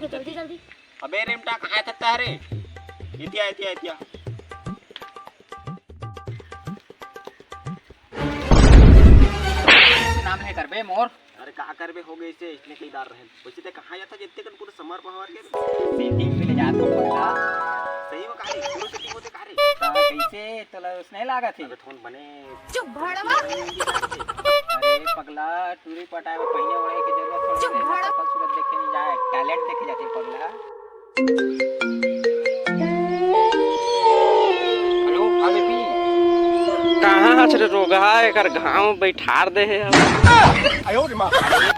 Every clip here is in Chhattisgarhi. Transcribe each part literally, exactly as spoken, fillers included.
जल्दी, जल्दी। अबे रेमटा, कहाँ था रे? इतिया, इतिया, इतिया। नाम है करबे मोर। अरे का करबे, हो गए से इसने कई दार रहे। वैसे ते कहाँ जाता जितने कन पूरे समर पहाड़ के? सेटिंग में ले जात हो पगला। सही में का रे? पूरे सेटिंग होते का रे? तो कैसे तोला उसने लागत है? अबे थोन बने। चुप भड़वा। अरे पगला, टूरी पटाए में पहिने ओढ़े के जरूरत थोड़ी चुप है। भड़वा। शकल सूरत देखे नहीं जाए, टैलेंट देखे जाते पगला। हेलो, हाँ बेबी। कहाँ हस रे रोगहा, एकर घाव बैठार दे हे अब। अरे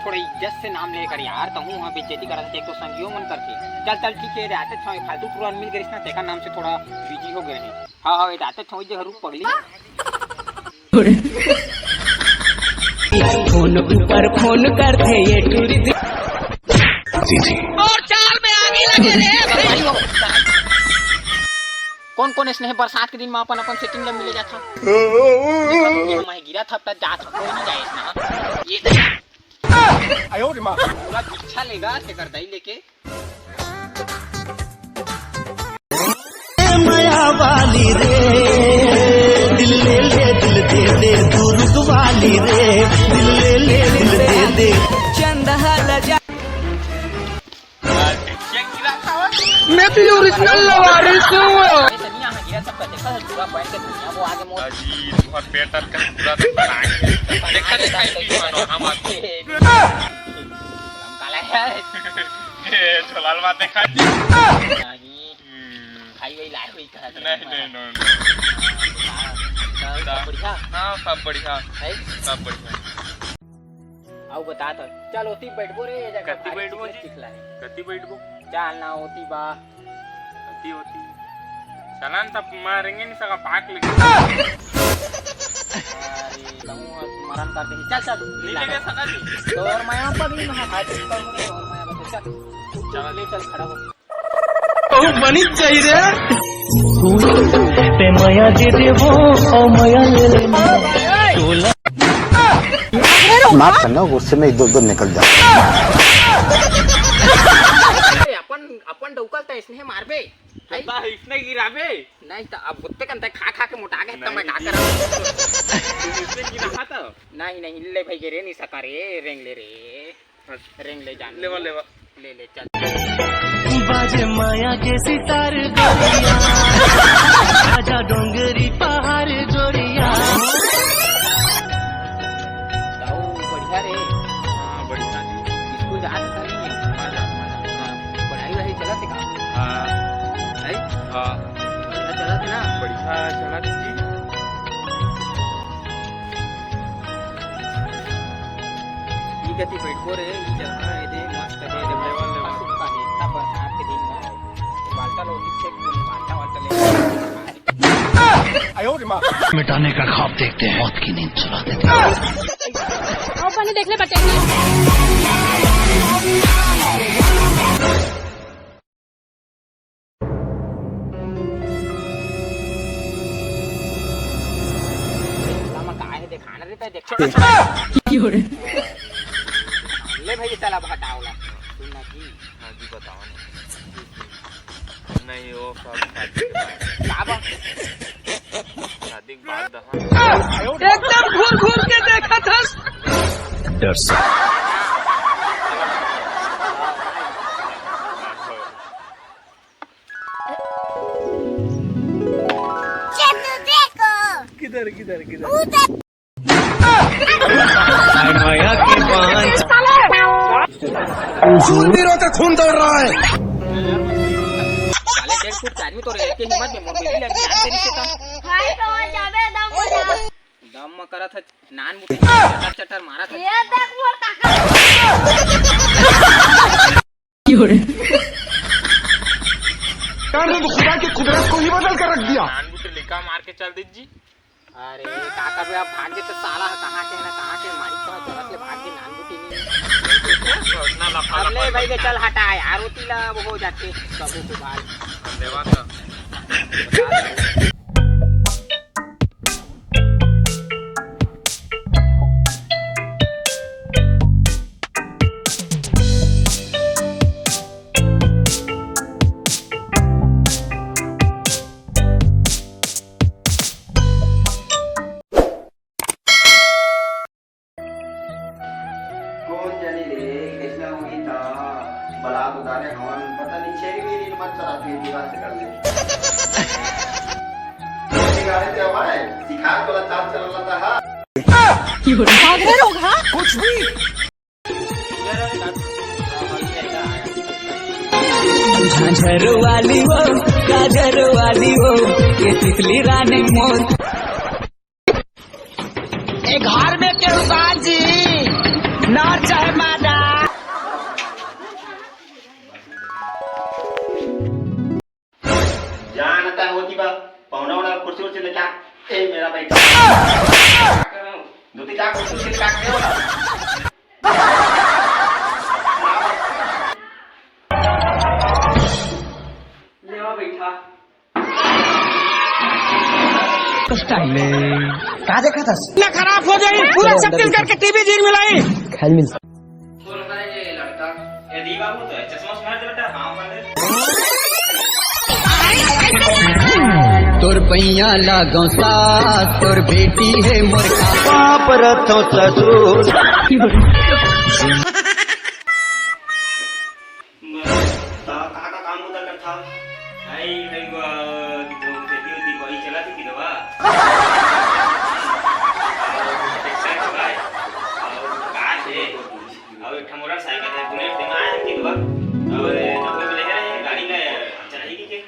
थोड़ा इज्जत से नाम लेकर यार, तहूँ वहाँ बेइज्जती करत हे, एक तो संगियो मन करथे। चल चल ठीक है, रहते छो फालतू टूरा मिल गइस ना, तेकर नाम से थोड़ा बिजी हो गए हैं। हाँ हाँ, रहते छो जरूर पगली। फोन ऊपर फोन करथे ये टूरी। और चाल में आगी लगे रे भाई। कौन कौन इसने बरसात के दिन में अपन अपन सेटिंग ला मिले जाथा? मैं गिरा था, तब जात कोई नहीं जाए इसना। ये तो आयो रे माँ। पूरा गुच्छा लेगा तेकर दाई लेके। मया वाली रे, दिल ले ले, दिल दे दे, दुर्ग वाली रे, दिल ले ले, दिल दे दे। चंदा लजा। मैं तो ओरिजिनल लवारिस हूँ। अरे तनिया, हाँ, गिरा सबका देखा है, पूरा पहन के दुनिया को आगे मोड़। अजी, तुम्हारा पेट अटका है, पूरा तो बना के। देखा, देखा, ये भी मानो, हम आदमी। हम काला है। ये झोलाल बात देखा जी। नहीं। हम्म। खाई वही लाए हुई कहा नहीं, नहीं, नहीं, नहीं। सब बढ़िया? हाँ, सब बढ़िया। है? सब बढ़िया। आओ बता तो। चल, ओती बैठबो रे, ये जगह कति भारी बैठबो चिकन जी? चिखला है। कति बैठबो? चल ना, ओती बा। कति ओती? चला न, तब मारेंगे नहीं सका पाक लगे। अरे, कहूँ मरन कर दे। चल, चल। नहीं लगे सका जी। तो और माया पर भी महा भाई, तो और माया पर चल। चल। ले चल, खड़ा हो। बहुत बनी चाहिए रे। ते मया दे दे वो, ओ मया ले ले। टोला। माफ करना, गुस्से में इधर उधर निकल जाता। अरे, अपन, अपन डौकल त इसने मारबे। है? त इसने गिराबे। नहीं त अब उत्ते कंते खा खा के मोटा गए, त मैं का नहीं। करब? इसने गिरा था। नहीं, नहीं, ले भाई, गिरे नहीं सका रे, रेंग ले रे। रेंग ले जान। लेवा, लेवा। ले, ले, चल। बाजे माया के सितार गोरिया, आजा डोंगरी पहाड़ गोरिया। ताऊ, बढ़िया रे। हाँ, बढ़िया जी। स्कूल जात हस नहीं? हाँ, जात हस, जात हस। हाँ, पढ़ाई वढ़ाई चलत हे का? हाँ। है? हाँ। बढ़िया चलत हे ना? बढ़िया चलत हे जी। ई कति बैठबो रे, ई जगह ए दे मस्त हे, जब लेवा, लेवा। सूखा हे, इतना बरसात के दिन में बाल्टा लो, ठीक से कोई बाल्टा वाल्टा ले। मिटाने का ख्वाब देखते हैं, मौत की नींद सुला देते हैं। आओ, पानी देख ले, बच्चा। लामा का हे, देखा ना रे, तैं देख। छोटा, छोटा। क्यों रे? ले भाई, चल अब हटाओ ला। सुन ना जी। हाँ जी, बताओ ना। नहीं, वो सब शादी के बाद। का बा? शादी के बाद दहा। एकदम घूर घूर के देखा था। डर से। किधर, किधर, किधर? खून पी रहे थे, खून दौड़ रहा है। साले डेढ़ फुट के आदमी तो रेंग के हिम्मत में मोर बेटी लगी जान देनी से तो। भाई तो जाबे दम बजा। दम म करत ह, नान मुठी चटर चटर मारत ह। ये देख मोर काका। यार, तो खुदा की कुदरत को ही बदल कर रख दिया। नान मुठी लिका मार के चल दीजिए। अरे, का करबे, अब भाग गे त साला ह कहाँ के ना कहाँ के मारी, कहाँ चलत ले भाग गे, नान मुठी नहीं। अब ले भाई के चल हटा यार, ओती ला अब हो जाथे, कभू कभार। अरे हवन पता नहीं छेरी मेरी मत चला के पूरा से कर ले। सिखाए ते हमारे सिखा तोला चाल चलन लता हा। भाग रहे लोग, हाँ? कुछ भी। झांझर वाली वो, काजर वाली वो, ये तितली रानी मोर। ए घर में केहू बाजी, नर चाहे मादा। जानता होती बा, पहुना उना कुर्सी उर्सी लेके आ। ए मेरा भाई, धोती का कुर्सी उर्सी लेके आ, ए वाला। लेवा बैठा। स्टाइल का देखा था? ना खराब हो जाए, पूरा छत्तीसगढ़ के टीवी जीन मिलाई। ख्याल मिल। कौन है ये लड़का? ये दी बाबू तो है, चश्मा उश्मा दे बेटा, हाँ वाले। तोर पैया लागो सास, तोर बेटी है मोर। पाप रथो ससुर। का, का, का काम होता करता? भाई, भाई, वो, जो खेती होती, वही चला थी कि दवा? ट्रैक्टर है भाई, और कार है, और एक ठो मोटरसाइकिल है, बुलेट है, मैं आया कि दवा? और नौकरी में लगे रहे, गाड़ी का चलाएगी के?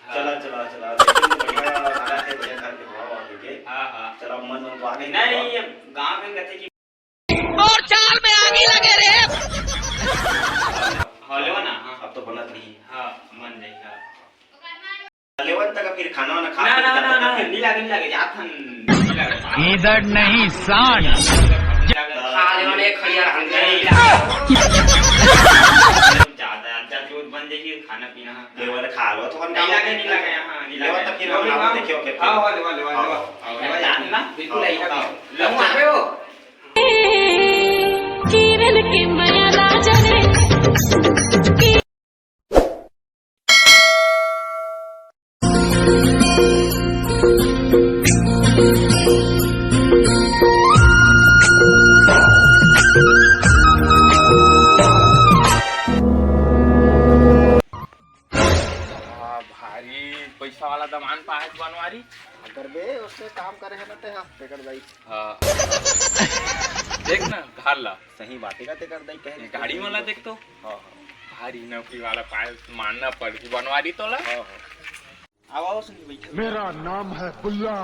चला, चला, चला, लेकिन बढ़िया लगा है, बढ़िया घर के भाव आ गए। हाँ, हाँ। चला, मन, मन तो आ गई। नहीं, ये गाँव में कहते कि और चाल में आगी लगे रे। हाँ, लेवा ना, हाँ। अब तो बनत नहीं। हाँ, मन जाई, हाँ। लेवन तक फिर खाना वाना खा ना, के ना, जाता ना, ना, था। नहीं लागे, नहीं लागे, जात हन, नहीं लागे। इधर नहीं, सांड। खा लेवन एक खैया हम नहीं लागे। ज्यादा, ज्यादा दूध बन जाएगी, खाना पीना। लेवन खा लो, तो हम नहीं लागे, नहीं लागे, हाँ, नहीं लेवन लागे। तो फिर हम लेवन, लेवन हाँ। देखियो के हाँ, फिर। हाँ, लेवन, लेवन, हाँ। लेवन। हाँ, लेवन, जान ना, बिल्कुल हाँ, ऐसा हाँ। लेवन आ गए हो। किरण के मया ना जाने। भारी पैसा वाला दमान पाहे बनवारी। अगर बे, उससे काम करे है ना ते, हाँ, तेकर दाई। हाँ। देख ना, घर ला। सही बात है, तेकर दाई कहे ये गाड़ी वाला देख तो। हाँ, हाँ। भारी नौकरी वाला पाए मानना पड़ बनवारी तोला। हाँ, हाँ। आओ, आओ, संगी, बैठो। मेरा नाम है बुल्ला।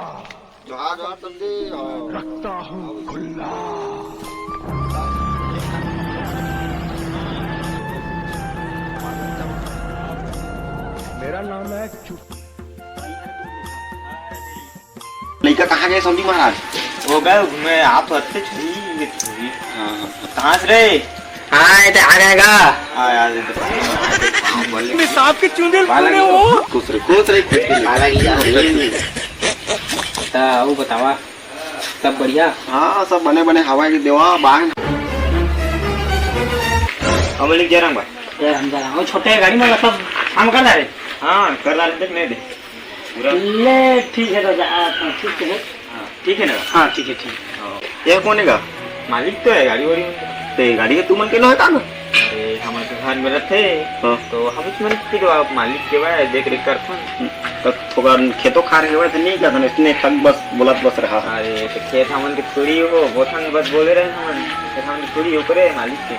जोहार, जोहार, समधी। रखता हूँ खुल्ला। मेरा नाम है चुप। लइका कहाँ गए समधी महाराज? वो गए, मैं आप तो अच्छे छुई, ये छुई। हाँ, हाँ। कहाँ से रे? हाँ, ये तो आ गएगा। हाँ, यार, ये तो हाँ, बोले। मैं सांप के चूंदे बाला तूने की वो। खुश रहे, खुश रहे, खुश रहे। बाला की यार, ये नहीं। ता, वो बतावा, सब बढ़िया? हाँ, सब बने बने हवा के देवा, बाहन। अमलिक जयराम भाई। जयराम, जयराम। वो छोटे गाड़ी में मतलब हम कर रहे। हाँ, कर रहे, देख नहीं दे। पूरा ले, ठीक है दादा, आप ठीक है। हाँ, ठीक है ना? हाँ, ठीक है, ठीक है। हाँ। ये कौन है गा? मालिक तो है गाड़ी वाड़ी में। ते गाड़ी के तू मन के लो है का ना? अरे, हमर तो घर में रहते। हाँ। तो हम इस मन के तो आप मालिक के बा, देख रेख करथन। तो थोड़ा खेतो खार के बा, तो नहीं जाथन, इसने तक बस बोलत बस रहा। अरे, तो खेत हमन के थोड़ी हो, बोथन बस बोले रहे हमन। खेत हमन के थोड़ी हो करे मालिक के।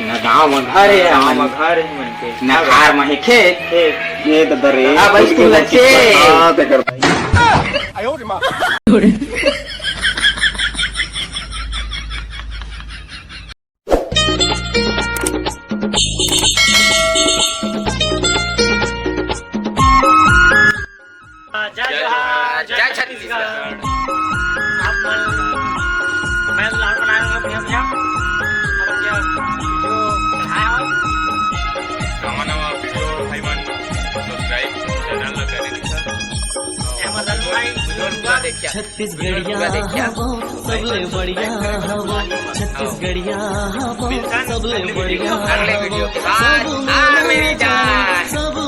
ना गाँव में घर हे, गाँव में घर हे मन के। ना घर में हे खेत। खेत। ये तो दरे। हाँ भाई, तू लगे। हाँ, ते कर भाई। जय जोहार, जय छत्तीसगढ़। आप मन, मैं लाल बना रहे हैं, भैया, भैया। अब क्या, जो चढ़ाया हो? नवा, नवा video, भाई मन, subscribe channel ला करे नहीं था। ये हमारा लाल भाई, video पूरा देखिए। छत्तीसगढ़िया हवा, सबले बढ़िया हवा, छत्तीसगढ़िया हवा, सबले बढ़िया हवा, अगले video के बाद, सब हाँ, मेरी जान।